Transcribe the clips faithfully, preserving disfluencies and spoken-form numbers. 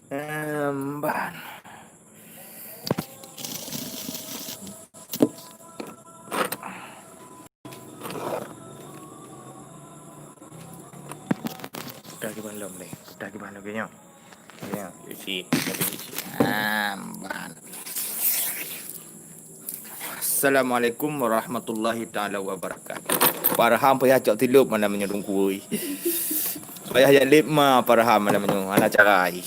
Emban. Dah kiban lom deh. Dah kiban lom nyoe. Ya, isi, isi. Emban. Assalamualaikum warahmatullahi taala wabarakatuh. Farhan payah cok tilop malam nyoe Teungku, oi. Payah jak lip ma Farhan malam nyoe, hana cara, ai.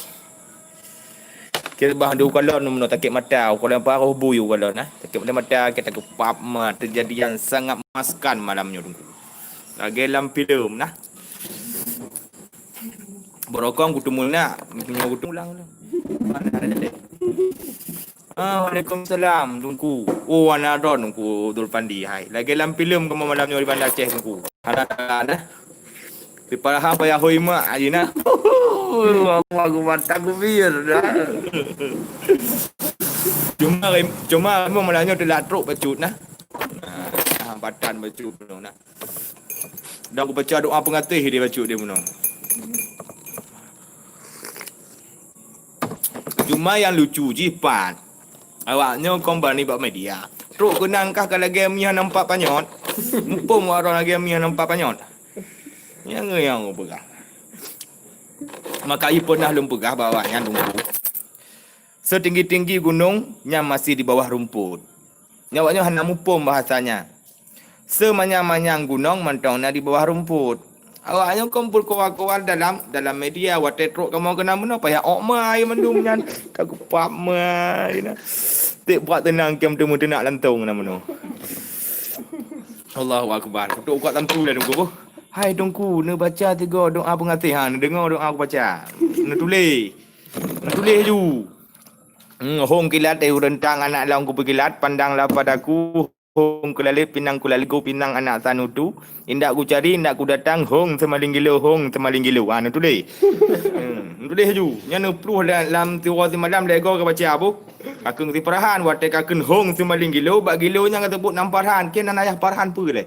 Kira bah di ukalon meunoe sakét mata, ukalon paroh bui ukalon, nah. Sakét mata, mata kita kepap ma terjadi yang sangat mengemaskan malam nyoe Teungku. Lagèe lam filem, nah. Beurokong kuteumeunak, nyoe kuteumulang tu. Mana ada deh. Ah, waalaikumsalam, Teungku. Oh, hana droe Teungku Zulfandi, hai. Lagèe lam filem kamoe malam nyoe di Banda Aceh, Teungku. Hana, hana. Di Farhan payah hôi mak, ayeuna. Allahu Akbar, takbir dah. Cuma, cuma malam nyoe teulat trok bacut, nah. Nah, hambatan bacut, nah. Dan kubaca doa peungatéh di bacut di bunoe. Cuma nyang lucu jih pat, awaknyoe kon bani bak media. Trok keunan kah ka lagèe mie nampak panyöt. Muphom awak droe lagèe mie nampak panyöt. Nyang, nyang peugah. Maka ie peunah lôn peugah bak awaknyan Teungku. Setinggi-tinggi gunong nyan masih di bawah rumput. Nyan awaknyoe hana muphom bahasa nyan. Seumanyang-manyang gunong mantong na di bawah rumput. Awaknyoe kon peukowa-kowa dalam, dalam media watèe trok kamoe keunan bunoe payah ôk ma mandum nyan. Ka kupap ma, nah. Tiep brat teunang kem teumeu teunak lantong na bunoe. Allahu Akbar. Kutok ukat tantu lé Teungku. Hai Teungku, neubaca tiga doa peungatéh, ha, neudeungoe doa kubaca. Neutuléh. Neutuléh ju. Hmm, hong kilat, eh, reuntang anak lôn kupeukilat, pandanglah padaku, hong keulalét, pinang kulalégo, pinang anak sanutu, indak kucari, indak kudatang, hong seumaling gilo, hong seumaling gilo. Ha, neutuléh. Hmm, neutuléh ju. Nyan neupluh la-, lam tiwoe simalam lhèe goe kabaca, boh. Kakeueng si Farhan, watèe kakeueng hong seumaling gilo, bak gilo nyan ka teupot nam Farhan. Keu nan ayah Farhan peue lé?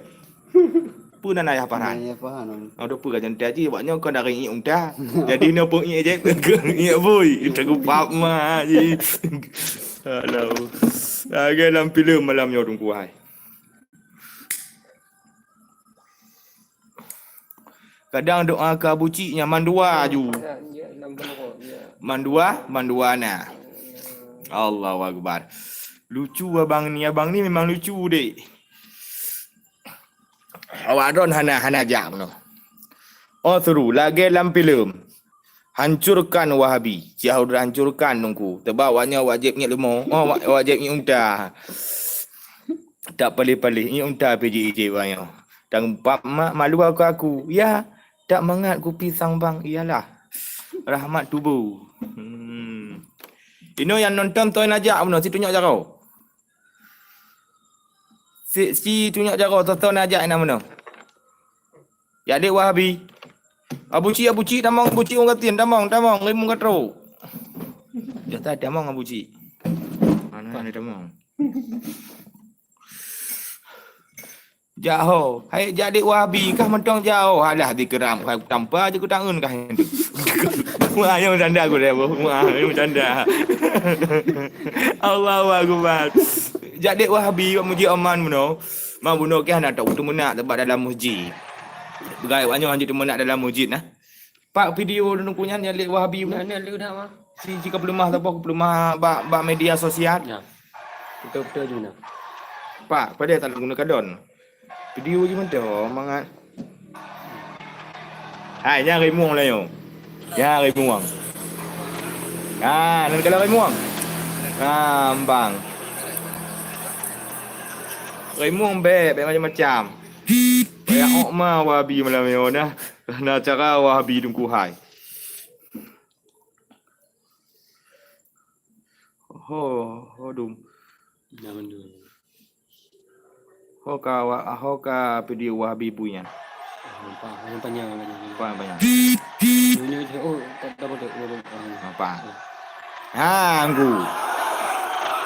Peue nan ayah Farhan? Nan ayah Farhan. Oh, tu peue ka jantai jih, awaknyoe kon dari iék unta. Jadi, nyoe peuiék jép, iék bui. Teungku pap ma jih. Aduh. Lagèe lam filem malam nyoe Teungku hai. Kadang doa keu Abu Cik nyan mandua ju. Mandua, mandua na. Allahu Akbar. Lucu abang ni, abang ni memang lucu deh. Awak droen hana, hana jak bunoe. Oh, seru lagèe lam filem. Hancurkan Wahabi. Siah udara hancurkan Teungku. Sebab awaknyoe wajéb ngieng leumo. Oh, wa-, wajéb ngieng unta. Tak paléh-paléh ngieng unta pih ji-, ji awaknyoe. Dan pap mak malu aku, aku. Ya, tak mangat kupi sang bang ialah rahmat tubu. Hmm. Inoe nyang nonton toi najak bunoe si tunyok jaroe. Si, si tunyok jaroe, soe-soe na jak inan meunoe. Ya dek Wahabi. Abu Cik, Abu Cik, tamong, Abu Cik, ureueng gasien, tamong, tamong, rimueng ka trok. Ya ta tamong Abu Cik. Mana ada tamong. Jak ho. Hai, jak dek Wahabi kah mantong jak ho. Alah, dikeram. Hai, tampa je kutaun kah. Wah, nyang bercanda aku dah, boh. Wah, nyang bercanda. Allahu Akbar. Jak dek Wahabi, bak mujib aman bunoe. Ma bunoe kah nak tahu tu meunak tempat dalam masjid. Peugah awaknyoe hanjeuet tu meunak dalam masjid nah. Pak video Teungku nyan nyang lé Wahabi. Nah, nah, lé dah, Mak. Si, si ka peuleumah saboh, ka peuleumah bak, bak media sosial. Ya. Betul, betul je nah. Pak, pada tak guna kadon. Video je mantong mangat. Hai, nyan rimueng lah nyoe. Nyan rimueng. Ha, nan kalau rimueng. Ha, ambang. Rimueng bèk, bèk macam-macam. Kayak ok ma Wahabi malam nyoe nah. Nah, cara Wahabi Teungku hai. Ho, ho dum. Jangan dulu. Ho ka wa-, ho ka video Wahabi bui nyan. Nampak, yang panjang lagi. Apa yang panjang? Ini, ini, oh, tak, tak boleh, tak boleh. Ah. Apa? Ha, angku.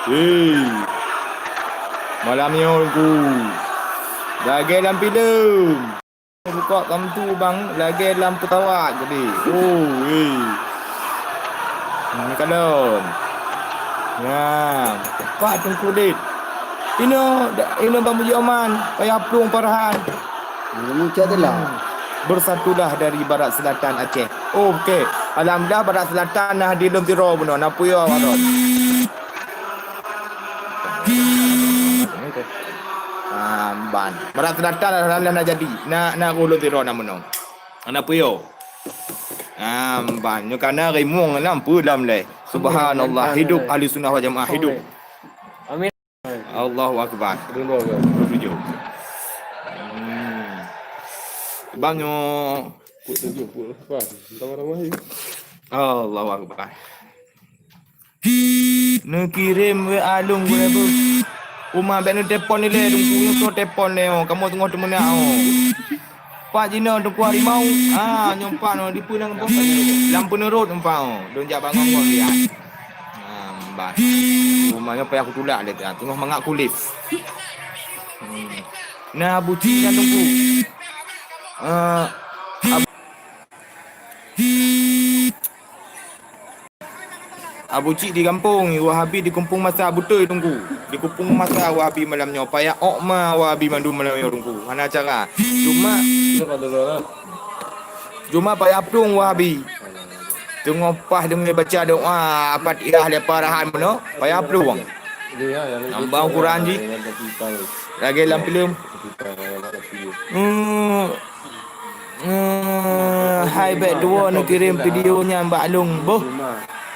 Hei. Malam nyoe angku. Lagèe lam filem. Bukak kamtu bang, lagèe lam peutawak jadi. Oh, hei. Ni kalon. Nah, Pak Teungku Dit. Inoe, inoe Bang Muji Oman, payah plueng Farhan. Ini muncak tu lah. Bersatulah dari Barat Selatan Aceh. Okey. Alhamdulillah, Barat Selatan nah di lôn tiro bunoe. Na peue yo, Barat? Ah, ban. Barat Selatan alhamdulillah na jadi. Na, na lôn tiro na meunoe. Na peue yo? Ah, ban. Nyoe kana rimueng lam peue lam lé. Subhanallah. Hidup Ahli Sunnah wal Jamaah. Hidup. Amin. Allahu Akbar. Dua puluh tujuh. Hmm. Bang nyoe. Pukul tujuh, pukul lapan. Entah orang lain. Allahu Akbar. Neukirém W A lôn gurée beuh. Uma bék neutelepon ilée, Teungku nyoe soe telepon lé oh. Kamoe teungoh teumeunak oh. Pat jinoe Teungku Harimau. Ha, nyoe pat nyoe dipeue lam, lam peuneurot nyoe pat oh. Lôn jak bangon-ngon lihat. Ha, mbah. Uma nyoe payah kutulak lé, ha, teungoh mangat kulif. Hmm. Nah, Abu Cik nyan Teungku. Ah, Ab-, Abu Cik di gampông, Wahabi dikumpung masa beutôi Teungku. Dikumpung masa Wahabi malam nyoe. Payah ôk ma Wahabi mandum malam nyoe Teungku. Hana cara. Cuma, cuma payah plueng Wahabi. Teungoh paih deungoe baca doa Fatihah lé Farhan bunoe, payah plueng. Nambah ukuran jih. Lagée lam filem. Hmm. Hmm, hai bék dua neukirém video nyan bak lôn boh.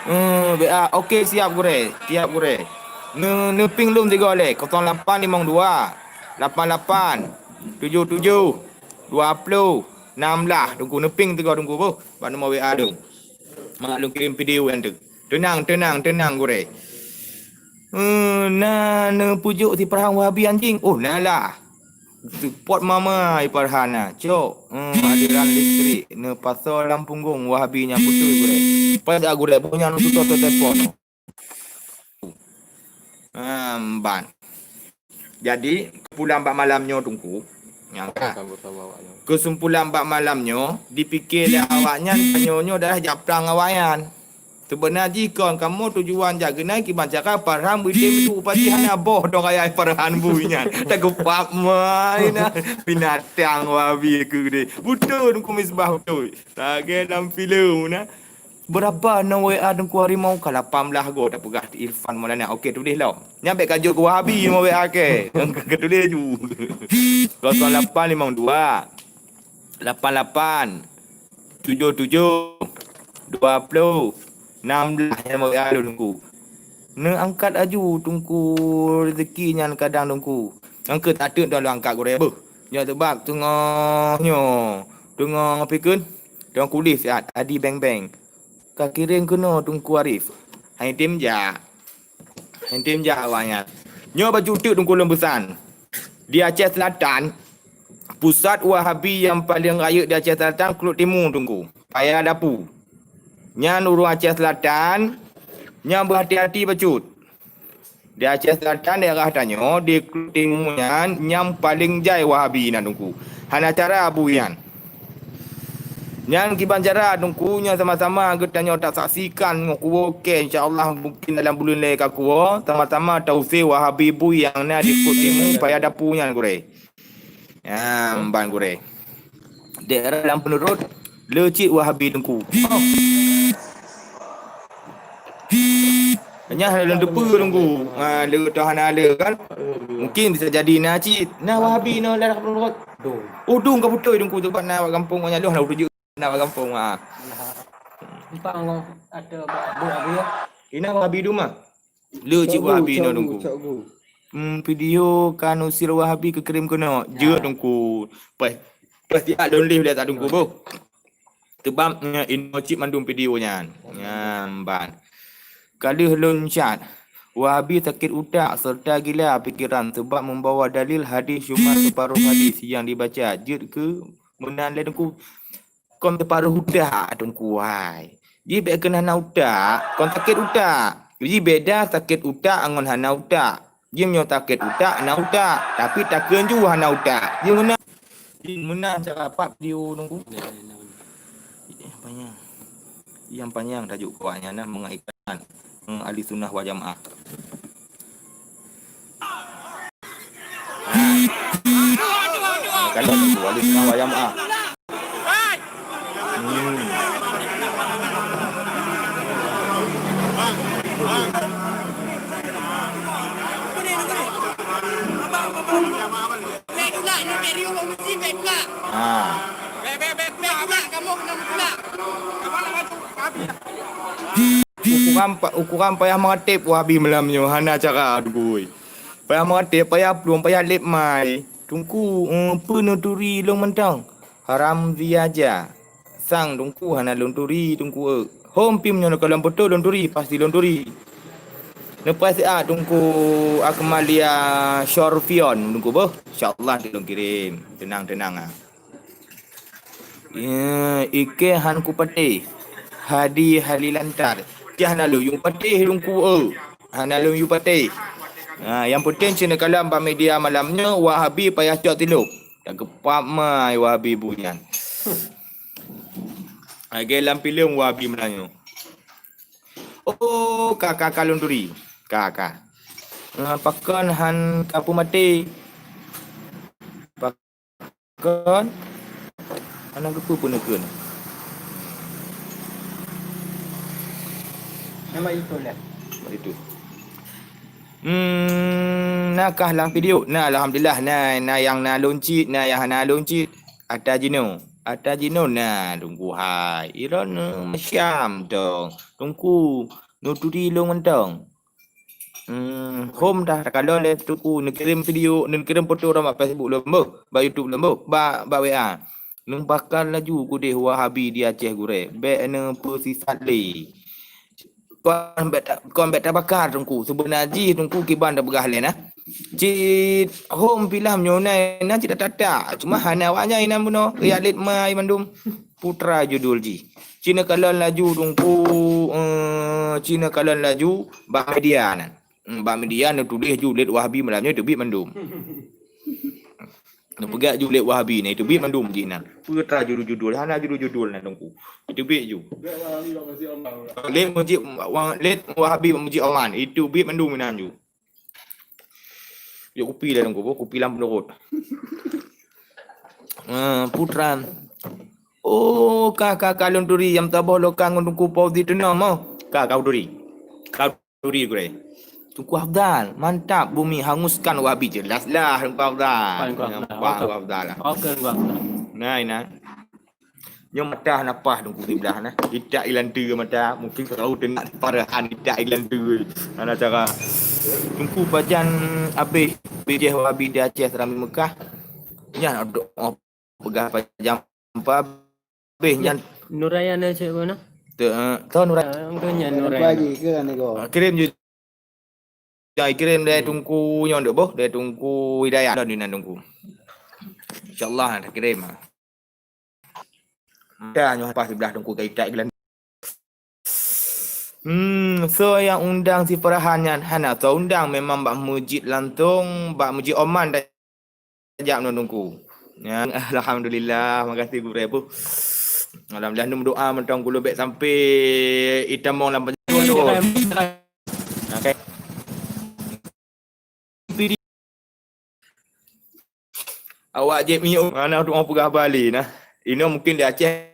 Hmm, B A. Okey, siap gurée, siap gurée. Ne, neuping lôn tiga lé, kosong lapan limong dua, lapan lapan, tujuh tujuh, dua puluh, enam belas. Teungku neuping tiga Teungku boh. Bak nomor W A lôn. Mak lôn kirém video nyan tu. Tenang, tenang, tenang gurée. Eh, na neupujuk si Farhan Wahabi anjing. Oh, na lah. Support mama i Farhan na. Cok, eh, aliran listrik. Neupasoe lam punggong Wahabi nyan beutôi gurée. Pas gurée, boh nyan tutoe telepon. Amban. Jadi, keusumpulan bak malam nyoe Teungku, nyang ka. Keusumpulan bak malam nyoe, dipike lé awaknyan tanyoe nyoe adalah japlang awaknyan. Seubeuna jih kon kamoe tujuan jak geunan kiban cara Farhan bui tem su pati hana boh dong raya Farhan bui nyan. Tageupak mai na binatang Wahabi keu deh. Beutôi Teungku Misbah beutôi. Lagée lam filem na. Beurapa nomor W A Teungku Harimau? Ka lapan belas go tapeugah di Irfan Maulana. Okey, tuléh lom. Nyan bék ka jok keu Wahabi nomor W A kée. Ka tuléh ju. Kosong lapan limong dua, lapan lapan, tujuh tujuh, dua puluh, enam belas nomor W A lôn Teungku. Neuangkat aju Teungku rezeki nyan kadang Teungku. Angkat ateueh dah lôn angkat gurée beuh. Nyoe teubab teungoh nyoe. Teungoh pikun. Teungoh kulih siat. Adi beng-beng. Ka kirém keunoe Teungku Arif. Hai tem jak. Hai tem jak awaknyan. Nyoe bacut teuk Teungku lôn peusan. Di Aceh Selatan, pusat Wahabi nyang paleng rayeuk di Aceh Selatan Klok Timu Teungku. Paya Dapu. Nyan ureuëng Aceh Selatan, nyan beuhati-hati bacut. Di Aceh Selatan daerah tanyoe, di Klok Timu nyan nyang paleng jai Wahabi na Teungku. Hana cara bui nyan. Nyan kiban cara Teungku nyoe sama-sama geutanyoe tasaksikan ngon kuwoe kée, insya Allah mungkin dalam buleuen lhée ka kuwoe, sama-sama tausé Wahabi bui nyang na di Klok Timu Paya Dapu nyan gurée. Nyan ban gurée. Daerah lam peuneurot le cit Wahabi Teungku. Oh. Nyan lôn teupeue Teungku. Ha, le teuh hana le kan. Mungkin bisa jadi na cit. Na Wahabi na daerah peuneurot. Oh, dong ka beutôi Teungku sebab na bak gampông nyan lôn hana beutôi na bak gampông ha. Empat orang ada buat apa ya? Ina Wahabi duma. Le cit Wahabi na Teungku. Hmm, video kan usil Wahabi keu kirim keunoe. Jeuet Teungku. Pas, pas siat lôn leh lé Teungku boh. Teubab nyan inoe cit mandum video nyan. Nyan ban. Ka lheueh lôn cat. Wahabi sakét utak serta gila pikeran sebab membawa dalil hadis cuma separoh hadis nyang dibaca. Jeuet keu meunan lé Teungku. Kon teuparoh utak Teungku hai. Jih bék keunan hana utak, kon sakét utak. Jih beda sakét utak ngon hana utak. Jih meunyoe sakét utak, hana utak. Tapi takheun ju hana utak. Jih meunan. Jih meunan cara pat video Teungku. Apa nya? Nyang panyang tajuk kawak nyan na meungaitkan, eh, ahli sunnah wal jamaah. Ha. Kan ahli sunnah wal jamaah. Hmm. Ha. Ukoran pa-, ukoran payah meuratéb Wahabi malam nyoe, hana cara, Teungku. Payah meuratéb, payah plueng, payah lép mai. Teungku, eh, peue neuturi lôn mantong? Haram ziaja. Sang Teungku hana lôn turi, Teungku, eh. Hom pih meunyoe neukalon peutoe lôn turi, pasti lôn turi. Neupreh siat Teungku Akmalia Scorpion, Teungku, boh. Insya Allah lôn kirém. Teunang, teunang, ah. Ya, ikei han kupatéh. Hadi Halilantar. Cit hana lôn yue patéh Teungku, eh. Hana lôn yue patéh. Ha, nyang peunteng cit neukalon bak media malam nyoe, Wahabi payah cok tilop. Takeupap mai Wahabi bu nyan. Lagèe lam filem Wahabi meunan nyoe. Oh, ka, ka, ka lôn turi. Ka, ka. Ah, pakon han ka peumaté? Pakon? Hana geupeu peuneukheun. Nama itu lah. Itu. Hmm, na kah lam video? Na, alhamdulillah. Na, na nyang na lôn cit, na nyang hana lôn cit. Ata jinoe, ata jinoe na Teungku hai. Iron macam dong. Teungku, neuturi lôn mantong. Hmm, hom dah takalon lé Teungku, neukirém video, neukirém foto ram bak Facebook lôn boh, bak YouTube lôn boh, bak, bak W A. Neubakar laju keudeh Wahabi di Aceh gurèe. Bèk neupeusisat lé. Kon bèk ta-, kon bèk tabakar Teungku. Seubeuna jih Teungku kiban tapeugah lé na. Cit hom pilam nyoe na, na cit tatak. Cuma hana awak nyan inan bunoe. Riyak lét mai mandum. Putra judul jih. Cit neukalon laju Teungku, eh, cit neukalon laju bak media nan. Hmm, bak media neutuléh ju lét Wahabi malam nyoe teubiet mandum. Neupeugah ju lét Wahabi nyan, iteubiet mandum jih nan. Peue tra judul-judul, hana judul-judul nan Teungku. Iteubiet ju. Lét Mujib, wa-, lét Wahabi Mujib Oman, iteubiet mandum inan ju. Jok kupi dah Teungku, kupi lam peunurot. Ah, putra. Oh, ka, ka, ka lôn turi, nyang saboh lokang ngon Teungku Fauzi Teunom, oh. Ka, ka turi. Ka turi gurèe. Teungku Afdal, mantap, bumi hanguskan Wahabi, jelas lah Teungku Afdal. Teungku Afdal. Teungku Afdal lah. Oke, Teungku Afdal. Nah, nah. Nyoe mata hana paih Teungku siblah nah. Itak ilan teue mata, mungkin kalau teunak Farhan itak ilan teue. Hana cara. Teungku pajan abéh bijéh Wahabi di Aceh Serambi Mekah. Nyan doa peugah pajan Pabéh nyan. Nuraya na cek mana? Tu, eh, tu Nuraya. Ah, tu nyan Nuraya. Pagi ke kan nego? Ah, kirim je. Jai kirim dari Teungku nyoe dek boh, dari Teungku Hidayat. Dah di nan Teungku. InsyaAllah nak kirim. Dah nyoe pas sebelah Teungku kaitak gelan. Hmm, so yang undang si Farhan nyan hana so undang memang bak mujid langsung, bak mujid Oman dah jak ngon Teungku. Ya, alhamdulillah, makasih gurèe bu. Alhamdulillah, num doa mantong gulu bèk sampai itamong lam penjara. Okey. Awak jép miyup, mana tu orang peugah balik nah. Inoe mungkin di Aceh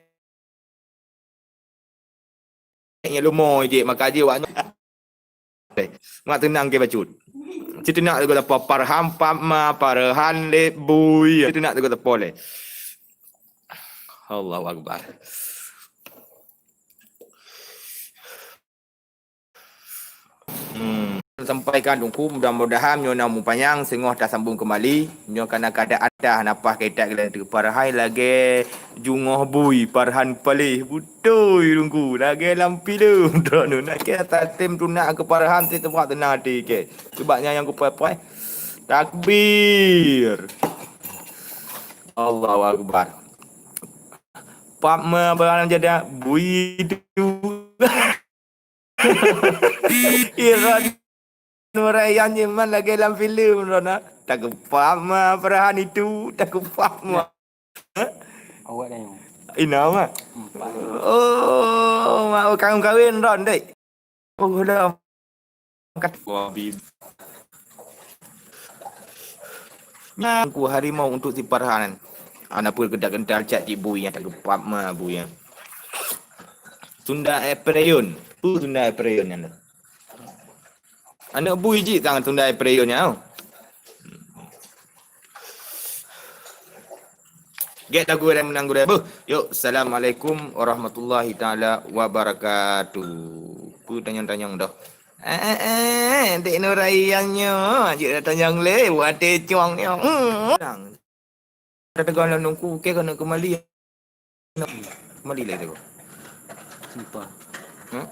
nyang lumo jih, maka jih awak nyoe. Mak teunang ke bacut. Cit teunak teugok teupeu Farhan, Fatma, Farhan, Lek Bui. Cit teunak teugok teupeu lé. Allahu Akbar. Hmm. Sampaikan Teungku, mudah-mudahan nyoe na mupanyang, singoh tasambung kembali. Nyoe kana keadaan dah napah kaitak geulanteu Farhan lagèe jungoh bui, Farhan paléh. Beutôi Teungku, lagèe lam filem droeneuh. Nak kira tatem tunak keu Farhan, si teubak teunang até kèe. Sebab nyan nyang kupai-pai. Takbir. Allahu Akbar. Pap me barang jadah bui tu. Iran Nurayan nyoe man lagèe lam filem droeneuh. Takupap ma Farhan itu, takupap ma. Awak dah nyoe. Ina ma. Empat. Oh, ma Kawin-kawin ron dek. Oh dah. Wabi. Nyan ku harimau untuk si Farhan. Ana pun kedak kental cak cik bui yang tak gepap ma bui yang. Sunda Epreyon. Tu Sunda Epreyon nyan. Aneuk bui jih tangan Sunda Epreyon nyan. Gét dah gurée meunang gurée. Beuh. Yuk, assalamualaikum warahmatullahi taala wabarakatuh. Peue tanyong-tanyong dah. Eh, eh, eh, Dek Nurayang nyoe, jeuet tanyong lé, watée cuang nyoe. Hmm. Nang. Ada tegang lam nungku, ke kena kembali. Kembali lagi tu. Sumpah. Hmm?